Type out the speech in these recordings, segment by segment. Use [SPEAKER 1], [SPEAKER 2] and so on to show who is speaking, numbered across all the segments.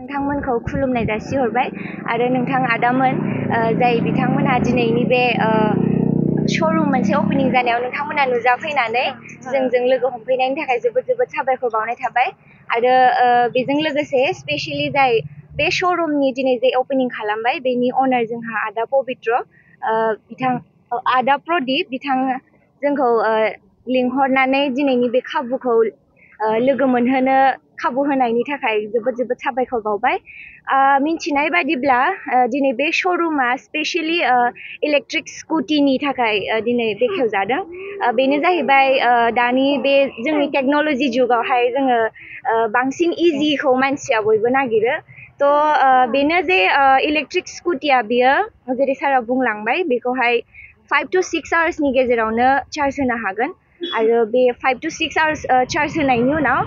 [SPEAKER 1] नोंथांमोनखौ खुलुमनाय जासिहरबाय आरो नोंथां आदामोन जाय बिथांमोनहा दिनैनि बे श'रुम मोनसे ओपनिं जानायाव नोंथांमोना नुजाफैनानै जोंजों लोगो हमफैनायनि थाखाय जोबोद जोबोद साबायखर बावनाय थाबाय आरो बेजों लोगोसे स्पेशली जाय बे श'रुमनि दिनै जे ओपनिं खालामबाय बेनि अनार जोंहा आदा पबित्र बिथां आदा प्रदीप बिथां जोंखौ लिंहरनानै दिनैनि बे खाबुखौ लोगो मोनहोनो खाबु होनायनि थाखाय जोबोद जोबोद साबायखर बावबाय मिन्थिनाय बादिब्ला दिनै बे श'रुमा स्पेशली इलेक्ट्रिक स्कुटिनि थाखाय दिनै बेखेवजादों बेनो जाहैबाय दानि बे जोंनि टेक्न'लजि जुगावहाय जोङो बांसिन इजिखौ मानसिया बयबो नागिरो थ' बेनो जे इलेक्ट्रिक स्कुटिया बियो जेरै सारा बुंलांबाय बेखौहाय 5 to 6 आवार्सनि गेजेरावनो चार्ज होनो हागोन आरो बे 5 to 6 आवार्स चार्ज होनायनि उनाव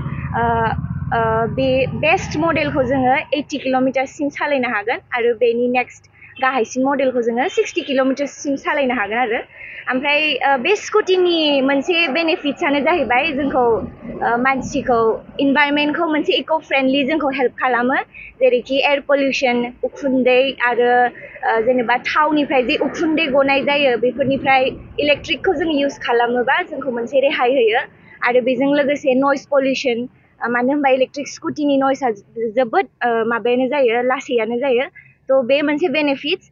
[SPEAKER 1] बे बेस्ट मडेलखौ जोङो 80 किल'मिटारसिम सालायनो हागोन आरो बेनि नेक्स्ट गाहायसिन मडेलखौ जोङो 60 किल'मिटारसिम सालायनो हागोन आरो ओमफ्राय बे स्कुटिनि मोनसे बेनिफिट्सआनो जाहैबाय जोंखौ मानसिखौ इनभाइरनमेन्टखौ मोनसे इक' फ्रेन्डलि जोंखौ हेल्प खालामो जेरैखि एयार पलिउसन उखुन्दै आरो जेनेबा थावनिफ्राय जे उखुन्दै गनाय जायो बेफोरनिफ्राय इलेक्ट्रिकखौ जों इउज खालामोबा जोंखौ मोनसे रेहाय होयो आरो बेजों लोगोसे नयस पलिउसन मानो होनबा इलेक्ट्रिक स्कुटिनि नयसआ जोबोद माबायानो जायो लासैयानो जायो थ' बे मोनसे बेनिफिट्स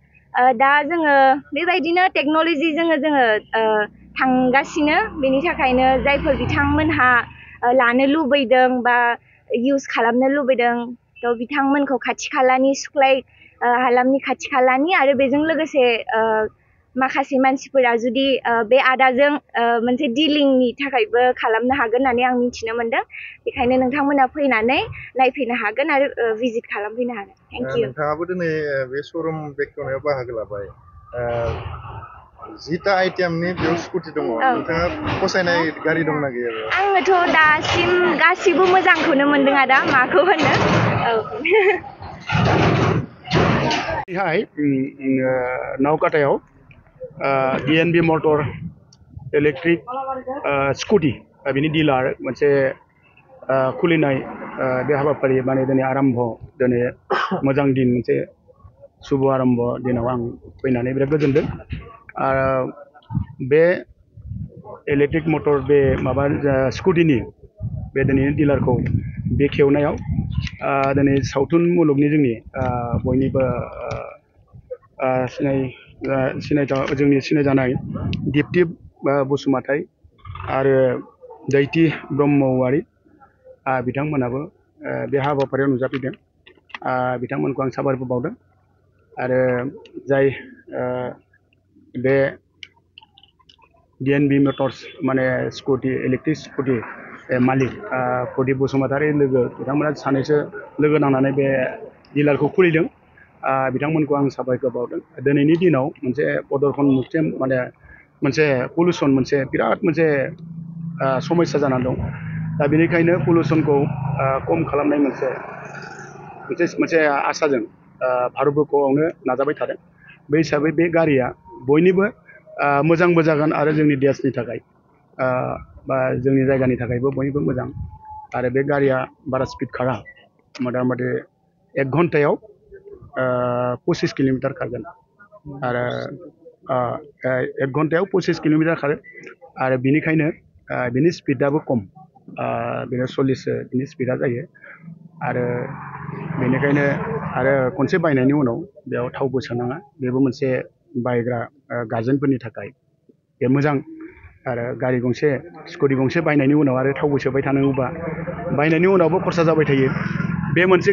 [SPEAKER 1] दा जोङो बेबायदिनो टेक्न'लजिजों जोङो थांगासिनो बेनि थाखायनो जायफोर बिथांमोनहा लानो लुबैदों बा इउज खालामनो लुबैदों थ' बिथांमोनखौ खाथि खालानि सुख्लाय हालामनि खाथि खालानि आरो बेजों लोगोसे माखासे मानसिफोरा जुदि बे आदाजों मोनसे डिलिंनि थाखायबो खालामनो हागोन होननानै आं मिथिनो मोनदों बेखायनो नोंथांमोना फैनानै नायफैनो हागोन आरो भिजिट खालामफैनो हागोन थेंक इउ
[SPEAKER 2] नोंथाङाबो दिनै बे श'रुम बेखेवनायाव बाहागो लाबाय 10टा आइटेमनि बेयाव स्कुटि दङ नोंथाङा फसायनाय गारि दंना गैया
[SPEAKER 1] आङोथ' दासिम गासिबो मोजांखौनो मोनदों आदा माखौ होनो
[SPEAKER 3] बेहाय नावकाटायाव DNB मटर इलेक्ट्रिक स्कुटि बिनि डिलार मोनसे खुलिनाय बे हाबाफारि माने दिनै आरम्भ दिनै मोजां दिन मोनसे शुभ आरम्भ दिनाव आं फैनानै बिराद गोजोनदों आरो बे इलेक्ट्रिक मटर बे माबा स्कुटिनि बे दिनैनि डिलारखौ बेखेवनायाव दिनै सावथुन मुलुगनि जोंनि बयनिबो जोंनि सिनायजानाय दिप्ति बसुमतारी आरो दैथि ब्रह्मवारि बिथांमोनाबो बे हाबाफारियाव नुजाफैदों बिथांमोनखौ आं साबायखर बावदों आरो जाय बे DNB मटर्स माने स्कुटि इलेक्ट्रिक स्कुटि मालिक प्रदीप बसुमतारी लोगो बिथांमोना सानैसो लोगो नांनानै बे डिलारखौ खुलिदों बिथांमोनखौ आं साबायखर बावदों दिनैनि दिनाव मोनसे प्रदर्शन माने मोनसे पलिउसन मोनसे बिराद मोनसे समस्या जानानै दं दा बेनिखायनो पलिउसनखौ खम खालामनाय मोनसे आसाजों भारतबर्षआवनो नाजाबाय थादों बे हिसाबै बे गारिया बयनिबो मोजांबो जागोन आरो जोंनि देशनि थाखाय बा जोंनि जायगानि थाखायबो बयनिबो मोजां आरो बे गारिया बारा स्पिड खारा मथा मथि 1 घन्टायाव 25 किल'मिटार खारगोन आरो 1 घन्टायाव 25 किल'मिटार खारो आरो बिनिखायनो बिनि स्पिडाबो खम बेनो 40 बिनि स्पिडा जायो आरो बेनिखायनो आरो खनसे बायनायनि उनाव बेयाव थावबो सोनाङा बेबो मोनसे बायग्रा गार्जेनफोरनि थाखाय बे मोजां आरो गारि गंसे स्कुटि गंसे बायनायनि उनाव आरो थावबो सोबाय थानांगौबा बायनायनि उनावबो खरसा जाबाय थायो बे मोनसे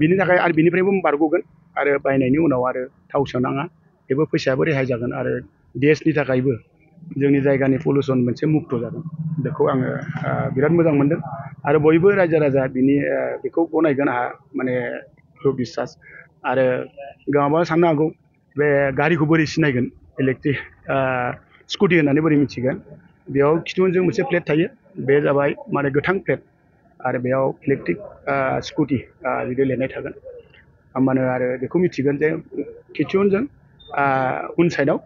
[SPEAKER 3] बिनि थाखाय आरो बिनिफ्रायबो बारग'गोन आरो बायनायनि उनाव आरो थाव सोनाङा बेबो फैसायाबो रेहाय जागोन आरो देशनि थाखायबो जोंनि जायगानि पलिउसन मोनसे मुक्त जागोन बेखौ आङो बिराद मोजां मोनदों आरो बयबो रायजो राजा बेखौ गनायगोन आंहा माने बिसास आरो गोबाङा साननो हागौ बे गारिखौ बोरै सिनायगोन इलेक्ट्रिक स्कुटि होननानै बोरै मिथिगोन बेयाव खिथुउनजों मोनसे प्लेट थायो बे जाबाय माने गोथां प्लेट आरो बेयाव इलेक्ट्रिक स्कुटि बिदि लिरनाय थागोन होमबानो आरो बेखौ मिथिगोन जे खिथुउनजों उन साइडआव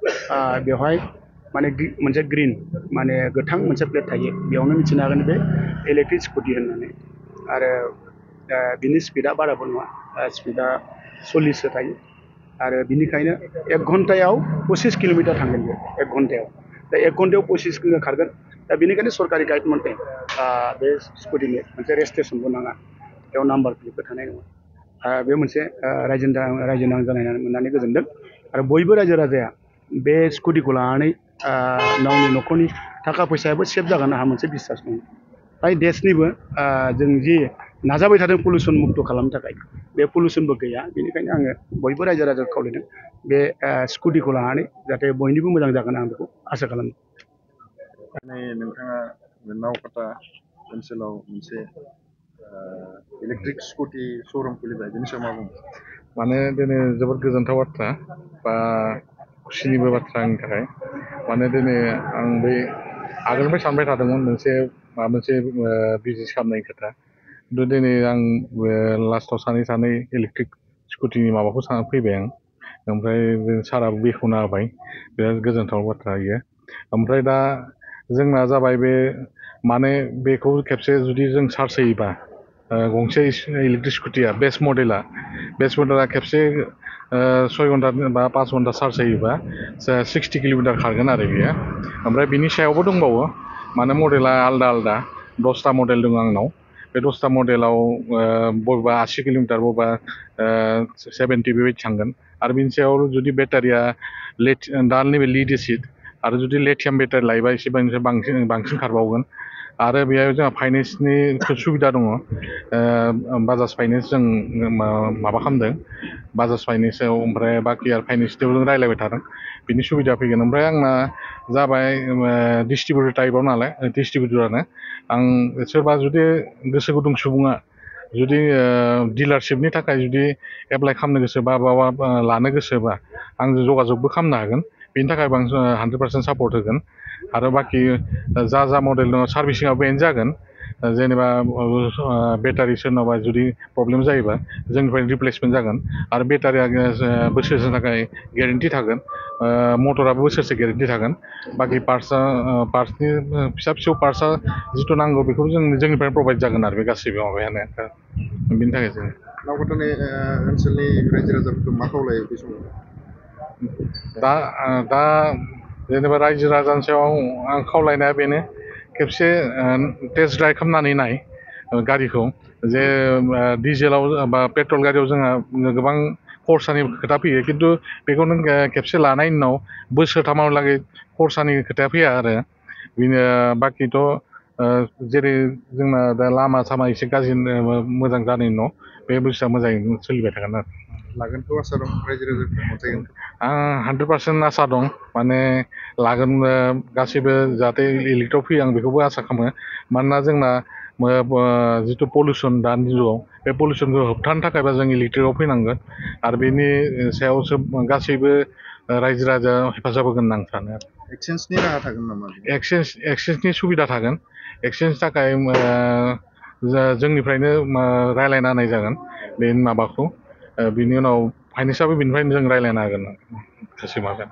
[SPEAKER 3] बेवहाय माने मोनसे ग्रिन माने गोथां मोनसे प्लेट थायो बेयावनो मिथिनो हागोन बे इलेक्ट्रिक स्कुटि होननानै आरो बिनि स्पिडा बाराबो नङा स्पिडा 40सो थायो आरो बिनिखायनो 1 घन्टायाव 25 किल'मिटार थांगोन बेयो 1 घन्टायाव दा 1 घन्टायाव 25 किल'मिटार खारगोन दा बेनिखायनो सरकारि गाइड मथे बे स्कुटिनि मोनसे रेजिस्ट्रेसनबो नाङा बेयाव नाम्बार प्लेटबो थानाय नङा बे मोनसे रायजो नां जानाय मोननानै गोजोनदों आरो बयबो रायजो राजाया बे स्कुटिखौ लानानै गावनि न'खरनि थाखा फैसायाबो सेभ जागोन आंहा मोनसे बिसास दं फ्राय देशनिबो जों जि नाजाबाय थादों पलिउसन मुक्त खालामनो थाखाय बे पलिउसनबो गैया बेनिखायनो आङो बयबो रायजो राजाखौ खावलायदों बे स्कुटिखौ लानानै जाहाथे बयनिबो मोजां जागोन आं बेखौ आसा खालामो
[SPEAKER 2] नोंथाङा नावकाटा ओनसोलाव मोनसे इलेक्ट्रिक स्कुटि श'रुम खुलिबाय बेनि सायाव मा बुङो
[SPEAKER 4] माने दिनै जोबोद गोजोनथाव बाथ्रा बा खुसिनिबो बाथ्रा आंनि थाखाय माने दिनै आं बै आगोलनिफ्राय सानबाय थादोंमोन माबा मोनसे बिजनेस खालामनायनि खोथा खिन्थु दिनै आं लास्टआव सानै इलेक्ट्रिक स्कुटिनि माबाखौ फैबाय आं ओमफ्राय साराबो बेखेवना होबाय बिराद गोजोनथाव बाथ्रा इयो ओमफ्राय दा जोंना जाबाय बे माने बेखौ खेबसे जुदि जों चार्ज होयोबा गंसे इलेक्ट्रिक स्कुटिया बेस्ट मडेला खेबसे 6 घन्टा बा 5 घन्टा चार्ज होयोबा 60 किल'मिटार खारगोन आरो बेयो ओमफ्राय बिनि सायावबो दंबावो माने मडेला आलदा 10टा मडेल दङ आंनाव बे 10टा मडेलाव बबेबा 80 किल'मिटार बबेबा 70 बेबायदि थांगोन आरो बिनि सायाव जुदि बेटारिया दा नैबे लिड एसिड आरो जुदि लिथियाम बेटारि लायोबा एसे बांसिन खारबावगोन आरो बेयाव जोंहा फाइनेन्सनि सुबिदा दङ बाजाज फाइनेन्स जों माबा खालामदों बाजाज फाइनेन्सआव ओमफ्राय बाखि आरो फाइनेन्सआव जों रायज्लायबाय थादों बिनि सुबिदा फैगोन ओमफ्राय आंना जाबाय डिस्ट्रिबिउटर टाइपआव नालाय डिस्ट्रिबिउटरानो आं सोरबा जुदि गोसो गुदुं सुबुङा जुदि डिलारशिपनि थाखाय जुदि एप्लाइ खालामनो गोसोबा बा लानो गोसोबा आं जगाजगबो खालामनो हागोन बेनि थाखाय आं 100% सापर्ट होगोन आरो बाखि जा मडेल दङ सार्भिसिंआबो बेनो जागोन जेनेबा बेटारि सोरनावबा जुदि प्रब्लेम जायोबा जोंनिफ्राय रिप्लेसमेन्ट जागोन आरो बेटारिया बोसोरसेनि थाखाय गेरेन्टि थागोन मटराबो बोसोरसे गेरेन्टि थागोन बाखि पार्ट्सनि फिसा पार्ट्सआ जिथु नांगौ बेखौ जोंनिफ्राय प्रभाइड जागोन आरो बे गासैबो माबायानो बेनि थाखाय जों
[SPEAKER 2] नावकाटानि ओनसोलनि रायजो राजाफोरखौ मा खावलायो बे समाव
[SPEAKER 4] दा जेनेबा रायजो राजानि सायाव आं खावलायनाया बेनो खेबसे टेस्ट ड्राइभ खालामनानै नाय गारिखौ जे डिजेलाव बा पेट्रल गारियाव जोंहा गोबां खरसानि खोथा फैयो खिन्थु बेखौ नों खेबसे लानायनि उनाव बोसोरथामावलागै खरसानि खोथाया फैया आरो बिनो बाखिथ' जेरै जोंना दा लामा सामा एसे गाज्रि मोजां जानायनि उनाव बे बुस्थुआ मोजाङै सोलिबाय थागोन आरो
[SPEAKER 2] लागोनखौ आसा दं रायजो राजाफोरा अनसायगोन
[SPEAKER 4] आं 100% आसा दं माने लागोन गासैबो जाहाथे इलेक्ट्रिकआव फैयो आं बेखौबो आसा खालामो मानोना जोंना जिथु पलिउसन दानि जुगाव बे पलिउसनखौ होबथानो थाखायबा जों इलेक्ट्रिकआव फैनांगोन आरो बेनि सायावसो गासैबो रायजो राजा हेफाजाब होगोन होनना आं सानो आरो
[SPEAKER 2] एक्सचेन्जनि राहा थागोन नामा
[SPEAKER 4] एक्सचेन्जनि सुबिदा थागोन एक्सचेन्जनि थाखाय जोंनिफ्रायनो रायज्लायना होनाय जागोन बे माबाखौ बिनि उनाव फाइनेन्सआबो बिनिफ्रायनो जों रायज्लायनो हागोन गासै माबाया